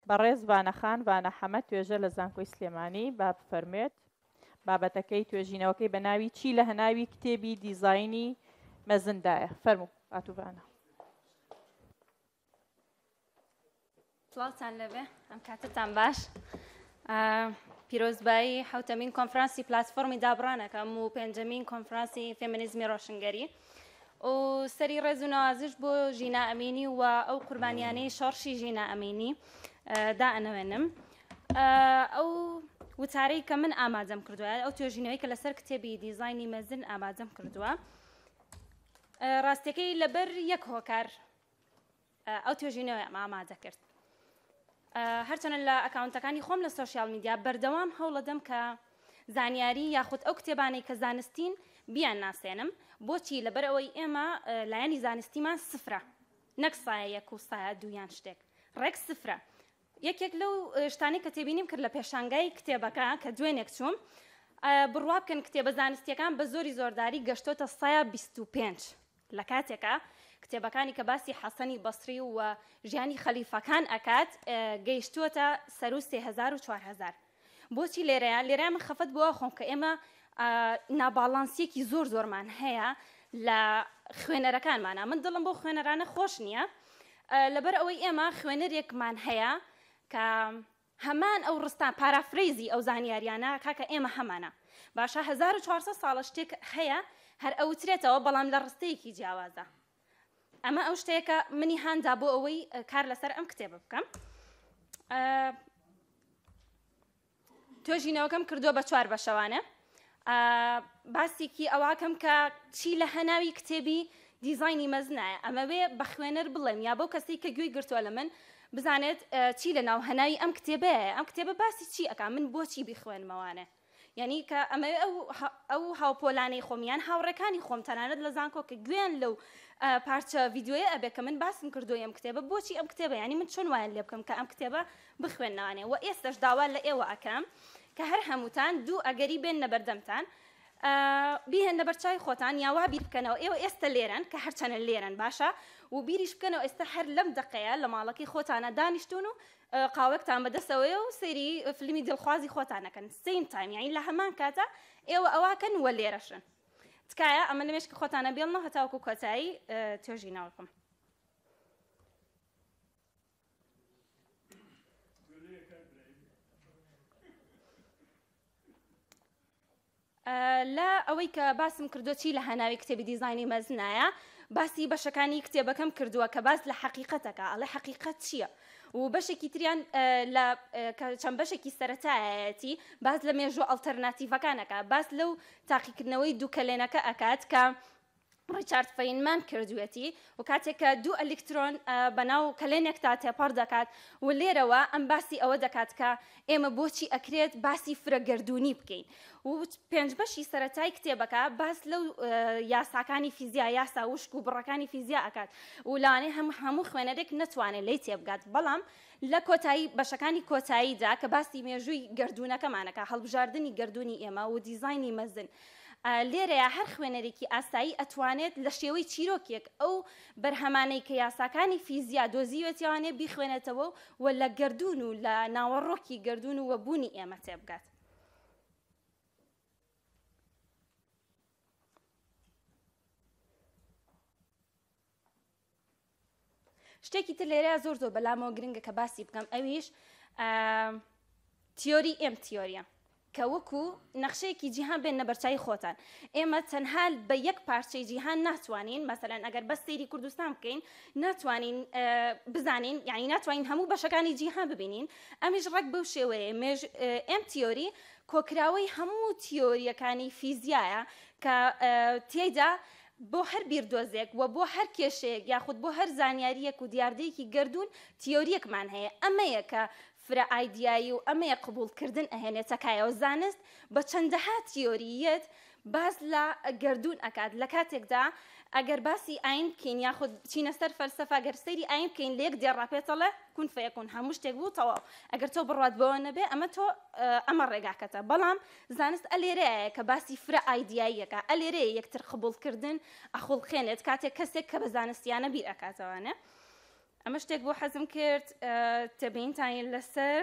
بەڕێز ڤانە خان ڤانە حەمە توێژەر لە زانکۆی سلێمانی با بفەرموێت بابەتەکەی توێژینەوەکەی بە ناوی چی لە هەناوی کتێبی دیزاینی مەزندایە فەرموو خاتوو ڤانە. سڵاوتان لێبێ ئەم کاتتان باش پیرۆزبایی حوتەمین کۆنفرانسی پلاتفۆرمی دابڕانەکەم و پێنجەمین کۆنفرانسی فێمینیزمی ڕۆشنگەری و سەری ڕێز و نەوازش بۆ ژینا ئەمینی و ئەو قوربانیانەی شۆڕشی ژینا ئەمینی دائەنەوێنم ئەو وتارەی کە من ئامادەم کردووە ئەو توێژینەوەی کە لەسەر کتێبی دیزاینی مەزن ئامادەم کردووە ڕاستەکەی لەبەر یەک هۆکار ئەو توێژینەوەیەم ئامادە کرد. هەرچەنە لە ئەکاونتەکانی خۆم لە سۆشیال میدیا بەردەوام هەوڵەدەم کە زانیاری یاخود ئەو کتێبانەی کە زانستین بیان ناسێنم بۆچی لەبەر ئەوەی ئێمە لایەنی زانستیمان سفرە نەک سایە یەک و سایە دوو یان شتێک ڕێک سفرە یەکێک لەو شتانەی کە تێبینیم کرد لە پێشانگای کتێبەکە کە دوێنێک چووم بڕوا بکەن کتێبە زانستیەکان بە زۆری زۆرداری گەشتۆتە سایە 25 لە کاتێکا کتێبەکانی کە باسی حەسەنی بەسری و ژیانی خەلیفەکان ئەکات گەیشتووەتە سەروو 3000 و 4000 بۆچی لێرەیە لێرە من خەفەت بۆ خۆم کە ئێمە ناباڵانسیەکی زۆر زۆرمان هەیە لە خوێنەرەکانمانە من دڵم بۆ خوێنەرانە خۆش نییە لەبەر ئەوەی ئێمە خوێنەرێکمان هەیە کە هەمان ئەو ڕستان paraphrase ی ئەو زانیاریانە کاکە ئێمە هەمانە باشە 1400 ساڵە شتێک هەیە هەر ئەوترێتەوە بەڵام لە ڕستەیەکی جیاوازە ئەمە ئەو شتەیە کە منی هاندا بۆ ئەوەی کار لەسەر ئەم کتێبە بکەم توێژینەوەکەم کردووە بە چوار بەشەوانە باسێکی ئەوەکەم کە چی لە هەناوی کتێبی دیزاینی مەزنایە ئەمەوێ بە خوێنەر بڵێم یا بەو کەسی کە گوێی گرتووە لە من بزانێت چی لە ناو هەناوی ئەم کتێبەیە ئەم کتێبە باسی چی ئەکا من بۆچی بیخوێنمەوانێ یعنی کە ئەمەوێ ئەو ئەو هاوپۆلانەی خۆم یان هاوڕێکانی خۆم تەنانەت لە زانکۆ کە گوێیان لەو پارچە ڤیدیۆیە ئەبێ کە من باسم کردووە ئەم کتێبە بۆچی ئەم کتێبە یعنی من چۆن وایان لێ بکەم کە ئەم کتێبە بخوێننەوانێ وە ئێستەش داوا لە ئێوە ئەکەم کە هەر هەمووتان دوو ئەگەری بێننە بەردەمتان بیهێننە بەرچاوی خۆتان یا وا بیر بکەنەوە ئێوە ئێستە لێرەن کە هەرچەنە لێرەن باشە و بیریش بکەنەوە ئێستا هەر لەم دەقەیە لە ماڵەکەی خۆتانە دانیشتون و قاوەکتان بەدەستەوەیە و سەیری فیلمی دڵخوازی خۆتان ئەکەن same time یانی لە هەمان کاتە ئێوە ئەواکەن وە لێرەشن تکایە ئەمە لە مێشکی خۆتانە بێڵنەوە هەتاوەکو کۆتایی توێژینەوەکەم. لە ئەوەی کە باسم کردووە چی لە هەناوی کتێبی دیزاینی مەزنایە باسی بەشەکانی کتێبەکەم کردووە کە باس لە حەقیقەتەکە ئەڵێ حەقیقەت چییە؟ و بەشێکی تریان لە چەند بەشێکی سەتایەتی باس لە مێژوو ئەڵتەرناتیڤەکانەکە باس لەو تاقیکردنەوەی دووکەلێنەکە ئەکات کە ڕیچارد فەینمان کردوویەتی و کاتێک کە دوو ئەلیکترۆن بەناو کەلێنێکدا تێپەڕ دەکات و لێرەوە ئەم باسی ئەوە دەکات کە ئێمە بۆچی ئەکرێت باسی فرە گەردوونی بکەین و پێنج بەشی سەرەتای کتێبەکە باس لەو یاساکانی فیزیا یاسا وشک و بڕەکانی فیزیا ئەکات و لەوانەیە هەم هەموو خوێنەرێک نەتوانێت لێی تێبگات بەڵام لە کۆتایی بەشەکانی کۆتاییدا کە باسی مێژووی گەردوونەکەمانەکە هەڵبژاردنی گەردوونی ئێمە و دیزاینی مەزن لێرەیا هەر خوێنەرێکی ئاسایی ئەتوانێت لە شێوەی چیرۆکێک ئەو بەرهەمانەی کە یاساکانی فیزیا دۆزیوێتیانێ بیخوێنێتەوە و لە گەردوون و لە ناوەڕۆکی گەردوون و بوونی ئێمە تێبگات. شتێکی تر لێرە زۆر زۆر بەلامەوە گرنگە کە باسی بکەم ئەویش تیۆری M theory ە کە وەکو نەخشەیەکی جیهان بێنە بەرچوی خۆتان ئێمە تەنها بە یەک پارچەی جیهان ناتوانین مەسەلەن ئەگەر بەس سەیری کوردستان بکەین ناتوانین بزانین یعنی ناتوانین هەموو بەشەکانی جیهان ببینین ئەمیش ڕێک بەو شێوەیە مێژ M theory کۆکراوەی هەموو تیۆریەکانی فیزیایە کە تێیدا بۆ هەر بیردۆزێک و بۆ هەر کێشەیەک یاخود بۆ هەر زانیارییەک و دیاردەیەکی گەردوون تیۆرییەکمان هەیە، ئەمەیە کە فرە ئایدیایی و ئەمەیە قبوڵکردن ئەهێنێتە کایەوە، زانست بە چەندەها تیۆرییەت باس لە گەردوون ئەکات، لە کاتێکدا ئەگەر باسی ئایین بکەین یاخود بچینە سەر فەلسەفە گەر سەیری ئایین بکەین لە یەک دێڕا پێتەڵێ کون فەیەکون هەموو شتێک بوو تەواو ئەگەر تۆ بڕوات بەوە نەبێ ئەمە تۆ ئەمە ڕێگاکەتە بەڵام زانست ئەلێرەیە کە باسی فرە ئایدیاییەکە، ئەلێرەیە یەکتر قبوڵکردن ئەخوڵقێنێت کاتێک کەسێک کە بە زانستیانە بیر ئەکاتەوانێ. ئەمە شتێک بۆ حەزم کرد تێبینتان لەسەر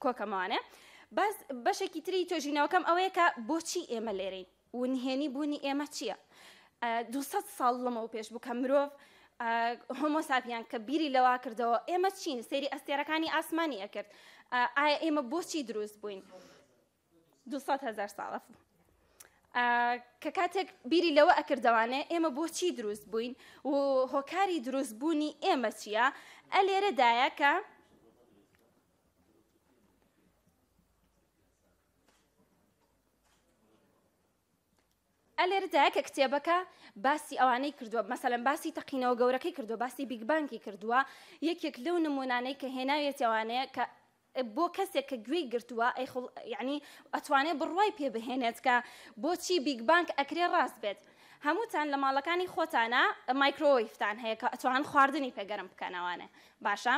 کۆکەمەوانێ باس بەشێکی تری توێژینەوەکەم ئەوەیە کە بۆچی ئێمە لێرەین و نهێنی بوونی ئێمە چییە؟ 200 ساڵ لەمەو پێش بوو کە مرۆڤ هۆمۆساپیان کە بیری لەوا کردەوە ئێمە چین سەیری ئەستێرەکانی ئاسمانی ئەکرد ئایا ئێمە بۆچی دروست بووین 200 هزار ساڵە کە کاتێک بیری لەوە ئەکردەوانێ ئێمە بۆچی دروست بووین و هۆکاری دروست بوونی ئێمە چییە ئەلێرەدایە کە ئەلێرەدایە کە کتێبەکە باسی ئەوانەی کردووە مەسەلەن باسی تەقینەوە گەورەکەی کردووە باسی Big Bang ی کردووە یەکێک لەو نمونانەی کە هێناویەتیوانەیە کە بۆ کەسێک کە گوێی گرتووە ئەیخڵ یعنی ئەتوانێ بڕوای پێ بهێنێت کە بۆچی Big Bang ئەکرێ ڕاست بێت هەمووتان لە ماڵەکانی خۆتانە مایکرۆوەیفتان هەیە کە ئەتوان خواردنی پێ گەرم بکەنەوانێ باشە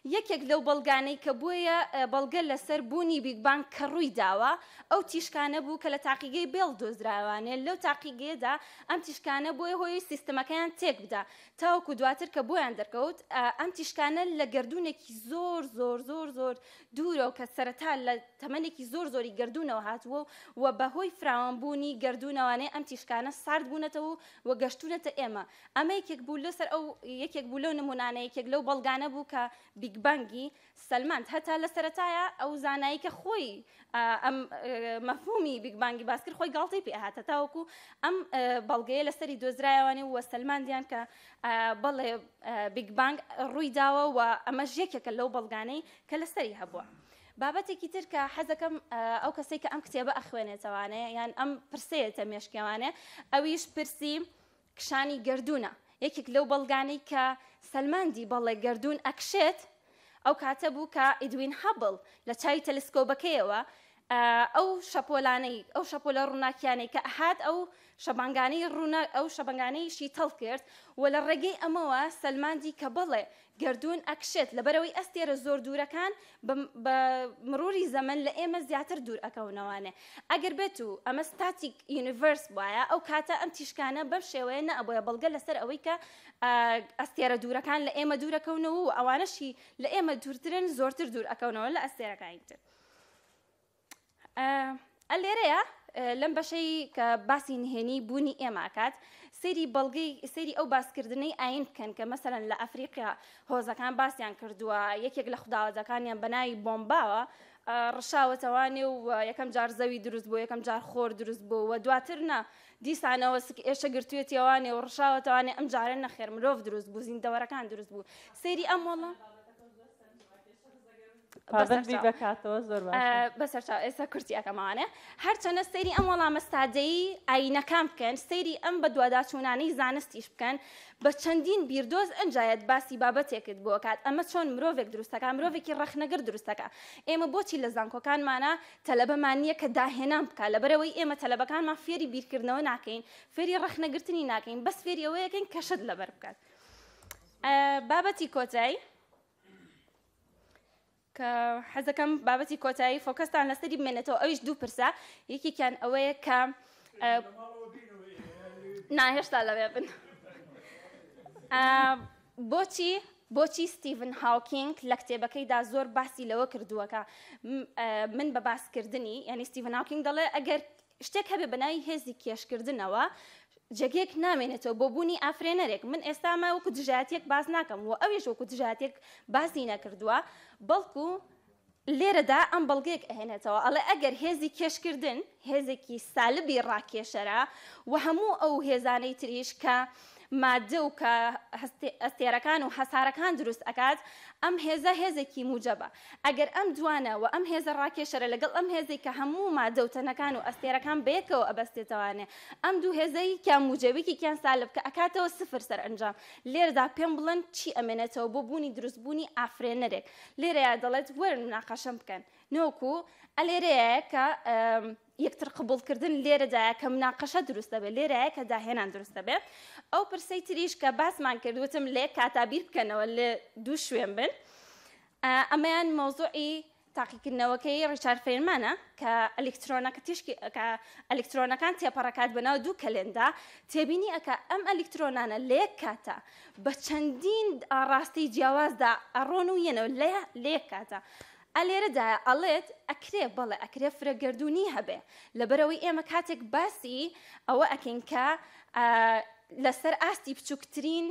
یەکێک لەو بەڵگانەی کە بۆیە بەڵگە لەسەر بوونی Big Bang کە ڕووی داوە ئەو تیشکانە بوو کە لە تاقیگەی بێڵ دۆزرایەوانێ لەو تاقیگەیەدا ئەم تیشکانە بۆیە هۆی سیستمەکەیان تێک بدا تاوەکو دواتر کە بۆیان دەرکەوت ئەم تیشکانە لە گەردوونێکی زۆر زۆر زۆر زۆر دوورەوە کە سەرەتا لە تەمەنێکی زۆر زۆری گەردوونەوە هاتووە و بەهۆی فراوانبوونی گەردوونەوانێ ئەم تیشکانە سارد بوونەتەوە و گەشتوونەتە ئێمە ئەمە یەکێک بوو لەسەر ئەو یەکێک بوو لەو نمونانە یەکێک لەو بەڵگانە بوو کە Big Bang ی سەلماند هەتا لە سەرەتایە ئەو زانایی کە خۆی ئەم مەفهومی Big Bang ی باس کرد خۆی گاڵتەی پێ هاتە تاوەکو ئەم بەڵگەیە لەسەری دۆزرایەوانێ و سەلماندیان کە بەڵێ Big Bang ڕووی داوە و ئەمەش یەکێکە لەو بەڵگانەی کە لەسەری هەبووە. بابەتێکی تر کە حەزەکەم ئەو کەسێک کە ئەم کتێبە ئەخوێنێتەوانێ یان ئەم پرسەیەتە مێشکیوانێ ئەویش پرسی کشانی گەردوونە، یەکێک لەو بەڵگانەی کە سەلماندی بەڵێ گەردوون ئەکشێت، ئەو کاتە بوو کە ئیدوین هابڵ لە چاوی تەلسکۆبەکەیەوە ئەو شەپۆلانەی ئەو شەپۆلە ڕووناکیانەی کە ئەهات ئەو شەبانگانەی ڕوونە ئەو شەبەنگانەی شیتەڵ کرد و لە ڕێگەی ئەمەوە سەلماندی کە بەڵێ گەردوون ئەکشێت، لەبەرئەوەی ئەستێرە زۆر دوورەکان بە مروری زەمەن لە ئێمە زیاتر دوور ئەکەونەوانێ. ئەگەر بێت و ئەمە static universe بوایە ئەو کاتە ئەم تیشکانە بەم شێوەیە نەئەبوایە بەڵگە لەسەر ئەوەی کە ئەستێرە دوورەکان لە ئێمە دوورەکەونەوە و ئەوانەشی لە ئێمە دوورترن زۆرتر دوور ئەکەونەوە لە ئەستێرەکانی تر. ئە لێرەیە لەم بەشەی کە باسی نهێنی بوونی ئێمە ئەکات سەیری بەڵگەی سەیری ئەو باسکردنەی ئاین بکەن کە مەسەلەن لە ئەفریقیا هۆزەکان باسیان کردووە یەکێک لە خوداوەدەکانیان بە ناوی بۆمباوە ڕشاوەتەوە نێو یەکەم جار زەوی دروست بوو یەکەم جار خۆر دروست بوو و دواتر نا دیسانەوە سک ئێشە گرتوێتیەوانێ و ڕشاوەتەوانێ ئەم جارە نەخێر مرۆڤ دروست بوو زیندەوەرەکان دروست بوو سەیری ئەم وەڵا پابەندی بە کاتەوە زۆر باشە. بەسەرچاو ئێستا کورتی ئەکەمەوانێ هەرچەنە سەیری ئەم وەڵامە سادەی ئاینەکان بکەن سەیری ئەم بەدواداچوونانەی زانستیش بکەن بە چەندین بیردۆز ئەنجایەت باسی بابەتێکت بۆ کات ئەمە چۆن مرۆڤێک دروستەکە مرۆڤێکی ڕەخنەگر دروستەکە ئێمە بۆچی لە زانکۆکانمانە تەلەبەمان نییە کە داهێنان بکە لەبەرەوەی ئێمە تەلەبەکانمان فێری بیرکردنەوە ناکەین فێری ڕەخنەگرتنی ناکەین بەس فێری ئەوەیەکەین کە شت لەبەر بکات بابەتی کۆتایی کە حەزەکەم بابەتی کۆتایی focus تان لەسەری بمێنێتەوە ئەویش دوو پرسە یەکێکیان ئەوەیە کە نا هێشتا لەوێ بن بۆچی بۆچی ستیڤن هاوکینگ لە کتێبەکەیدا زۆر باسی لەوە کردووەکە من بە باسکردنی یعنی ستیڤن هاوکینگ دەڵێ ئەگەر شتێک هەبێ بە ناوی هێزی کێشکردنەوە جێگەیەک نامێنێتەوە بۆ بوونی ئافرێنەرێک من ئێستا ئەمە وەکو دژایەتیەک باس ناکەم و ئەویش وەکو دژایەتیەک باسی نەکردووە بەڵکو لێرەدا ئەم بەڵگەیەک ئەهێنێتەوە ئەڵێ ئەگەر هێزی کێشکردن هێزێکی سالبی ڕاکێشەرە و هەموو ئەو هێزانەی تریش کە مادە و کە ئەستێرەکان و هەسارەکان دروست ئەکات ئەم هێزە هێزێکی موجەبە ئەگەر ئەم دوانە و ئەم هێزە ڕاکێشەرە لەگەڵ ئەم هێزەی کە هەموو مادە و تەنەکان و ئەستێرەکان بەیەکەوە ئەبەستێتەوانێ ئەم دوو هێزە یەکیان موجەب یەکێکیان سالب کە ئەکاتەوە سفر سەرئەنجام لێرەدا پێم بڵێن چی ئەمێنێتەوە بۆ بوونی دروست بوونی ئافرێنەرێک لێرەیا دەڵێت وەرن مناقەشەم بکەن نەوەکو ئەلێرەیە کە یەکتر قبوڵکردن لێرەدایە کە مناقەشە دروست دەبێت، لێرەیە کە داهێنان دروست دەبێت. ئەو پرسەی تریش کە باسمان کرد وتم لە یەک کاتا بیر بکەنەوە لە دوو شوێن بن. ئەمەیان مەوزوعی تاقیکردنەوەکەی ڕیچارد فێنمانە کە ئەلیکترۆنەکە تیشکی کە ئەلیکترۆنەکان تێپەڕەکات بەناو دوو کەلێندا تێبینی ئەکا ئەم ئەلیکترۆنانە لە یەک کاتا بە چەندین ئاڕاستەی جیاوازدا ئەڕۆن و یەنەوە لە لە یەک کاتا ئە لێرەدایە ئەڵێت ئەکرێ بەڵێ ئەکرێ فرە گەردوونی هەبێ لەبەرئەوەی ئێمە کاتێک باسی ئەوە ئەکەین کە لەسەر ئاستی بچووکترین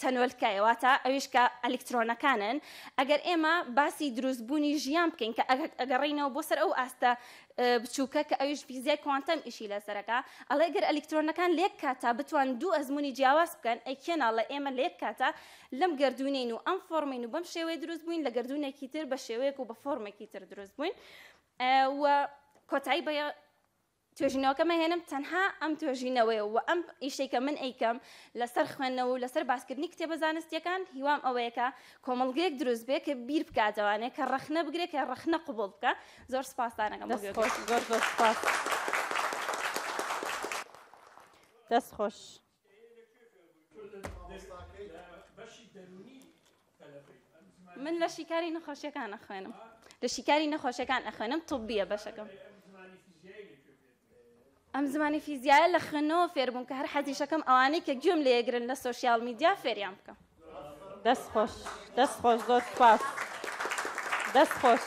تەنۆلکە واتە ئەویش کە ئەلیکترۆنەکانن ئەگەر ئێمە باسی دروستبوونی ژیان بکەین کە ئەگەڕینەوە بۆ سەر ئەو ئاستە بچووکە کە ئەویش فیزیای کوانتەم ئیشی لەسەرەکە ئەڵێ گەر ئەلیکترۆنەکان لێک کاتا بتوان دوو ئەزمموی جیاواز بکەن ئەی کێ ناڵێ ئێمە لێک کاتا لەم گردونین و ئەم فۆرمین و بەم شێوەیە دروست بووین لە گردونێکی تر بە شێوەیەک و بە فۆرمێکی تر دروست بووین و کۆتایی بە توێژینەوەکەم ئەهێنم تەنها ئەم توێژینەوەیە و ئەم ئیشەی کە من ئەیکەم لەسەر خوێندنەوە و لەسەر باسکردنی کتێبە زانستیەکان هیوام ئەوەیە کە کۆمەڵگەیەک دروست بێ کە بیر بکاتەوانێ کە ڕەخنە بگرێ کە ڕەخنە قبوڵ بکە زۆر سپاستان ئەکەم بۆ دەست خۆش زۆر زۆر سپاس دەست خۆش. من لە شیکاری نەخۆشیەکان ئەخوێنم لە شیکاری نەخۆشیەکان ئەخوێنم طبیە بەشەکەم ئەم زمانی فیزیایە لە خوێندنەوە فێربووم کە هەر حەزیشەکەم ئەوانەی کە گوێم لێگرن لە سۆشیال میدیا فێریان بکەم دەست خۆش دەست خۆش زۆر سپاس دەست خۆش.